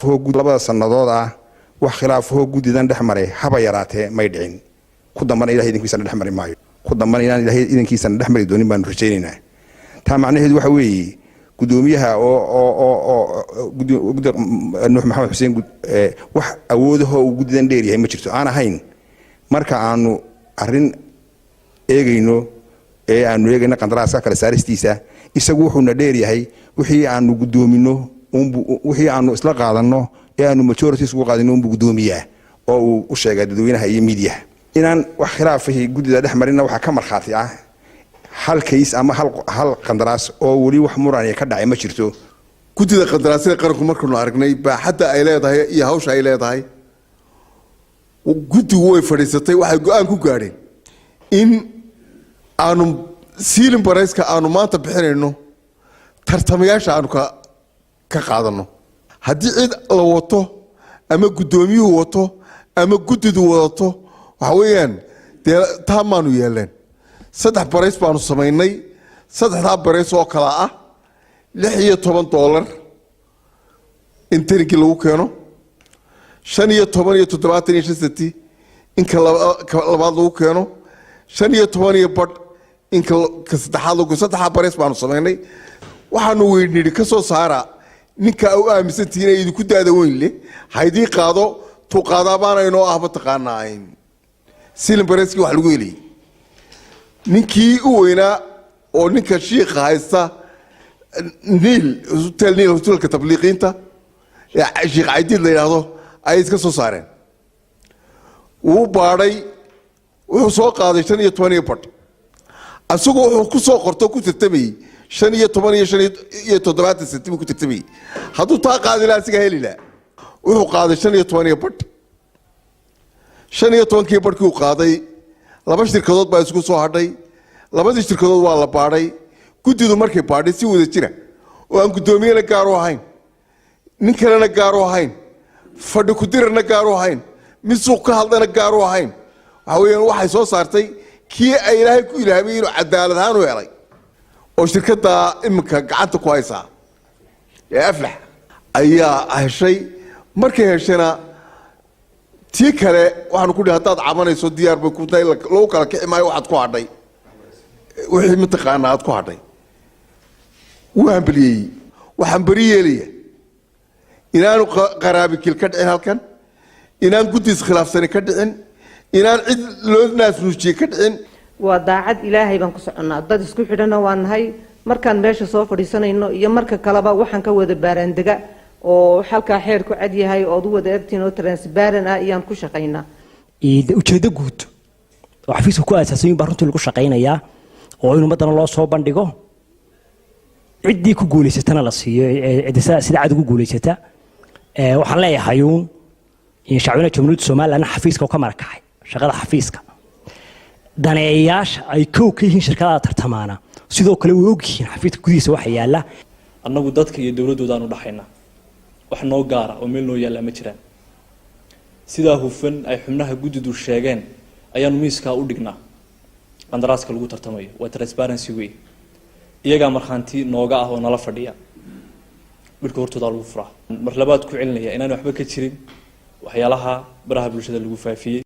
Labada sannadood ah wax khilaafahoo guddidan dhex maray haba yaraatee may dhicin. Ku dambana Ilahay idinkiisana dhex mari maayo. Ku dambana inaan Ilahay idankiisana dhex mari doonin baanu rajaynaynaa. Taa macnaheedu waxa weeye, guddoomiyaha oo Nuux Maxamed Xuseen wax awoodahoo uu guddidan dheer yahay ma jirto, aan ahayn marka aanu arrin eegayno ee aanu eegayno qandaraaska kale saaristiisa. Isagu wuxuuna dheer yahay wixii aanu guddoomino, wixii aanu isla qaadanno ee aanu majority isugu qaadino unbuu guddoomiyaa oo uu u sheegaa dadweynaha iyo miidiyaha. Inaan wax khilaafahii guddida dhex marinna waxaa ka markhaati ah hal case ama hal qandaraas oo weli wax muraniya ka dhacay ma jirto. Guddida qandaraasyada qaranku markaanu aragnay baaxadda ay leedahay iyo hawsha ay leedahay, guddigu way fadhiisatay. Waxay go-aan ku gaadheen in aanu ceiling price-ka aanu maanta bixinayno tartamayaasha aanu ka qaadano. Haddii cid la wato ama guddoomiyuhu wato ama guddidu wadato, waxa weeyaan dee taa maanu yeeleen. Saddex price baanu samaynay. Saddexdaa price oo kala ah $16 in taninkii lagu keeno, 15.75 senti in ka labaad lagu keeno, 15.5 in ka saddexaad lagu. Saddexdaa price baanu samaynay. Waxaanu weynidhi, ka soo saara ninka u aaminsantihiin ee idinku daada weyn leh, haydii qaado tuu qaadaa baana inoo ah mataqaanaa ceiling price-kii wax lagu helayay. Ninkii u weynaa oo ninka shiikha haysta Niil Hotel, Niil Hotelka Tabliiqiinta ee Sheekh Caydiid la yidhaahdo ayay iska soo saareen. Wuu baadhay, wuxuu soo qaaday 15.5. Isagu wuxuu ku soo qorto ku tartamayey 15 iyo 75 senti buu ku tartamayey. Hadduu taa qaadi lahaa, asigaa heli lahaa. Wuxuu qaaday 15.5. 15-kii barhkii uu qaaday, laba shirkadood baa isku soo hadhay. Labadii shirkadood waa la baadhay. Guddidu markay baadhay si wada jira oo aan guddoomiyena gaaru ahayn, nin kalena gaaru ahayn, fadhi ku-dirarna gaaru ahayn, mid suuq ka hadlana gaaru ahayn, waxa weeyaan waxay soo saartay kii ay Ilaahay ku ilaahamay inuu cadaalad ahaan u helay oo shirkadda iminka gacanta ku haysaa ee Aflax ayaa heshay. Markay heshayna, tii kale waxaanu ku dhihi, haddaad cabanayso diyaar bay ku tahay, lagu kala kici maayo. Waxaad ku hadhay wixii mataqaanaa aad ku hadhay wuu hambaliyeeyey. Waxaan beri yeelaya inaanu qaraabikil ka dhicin halkan, inaan guddi iskhilaafsani ka dhicin, inaan cid loo naasnuujiyey ka dhicin. Waa daacad Ilaahay baan ku soconnaa. Dad isku xidhana waa nahay. Markaan meesha soo fadhiisanayno iyo marka kaleba, waxaan ka wada baaraandega oo halkaa xeer ku cad yahay ood u wada egtiin oo transparent ah iyaan ku shaqaynaa. Ujeeddo guud oo xafiiska ku aasaasan baa runtii lagu shaqaynayaa, oo in ummaddana loo soo bandhigo, ciddii ku guulaysatana la siiyo, sida cad ugu guulaysata. Waxaan leeyahay uun shacweynaha Jamhuuriyadda Somaliland xafiiska oo ka marakacay shaqada xafiiska, daneeyayaasha ay kow ka yihiin shirkadaha tartamaana sidoo kale way ogyihiin xafiiska gudihiisa waxa yaala. Annagu dadka iyo dowladoodaanu dhaxaynaa. Wax noo gaara oo meel noo yaallaa ma jiraan. Sidaa hufan ay xubnaha guddidu sheegeen ayaanu miiskaa u dhignaa qandaraaska lagu tartamayo. Waa transparency wey. Iyagaa markhaanti nooga ah oo nala fadhiya. Midhka hortoodaa lagu furaa. Mar labaad ku celinaya inaan waxba ka jirin waxyaalaha baraha bulshada lagu faafiyey.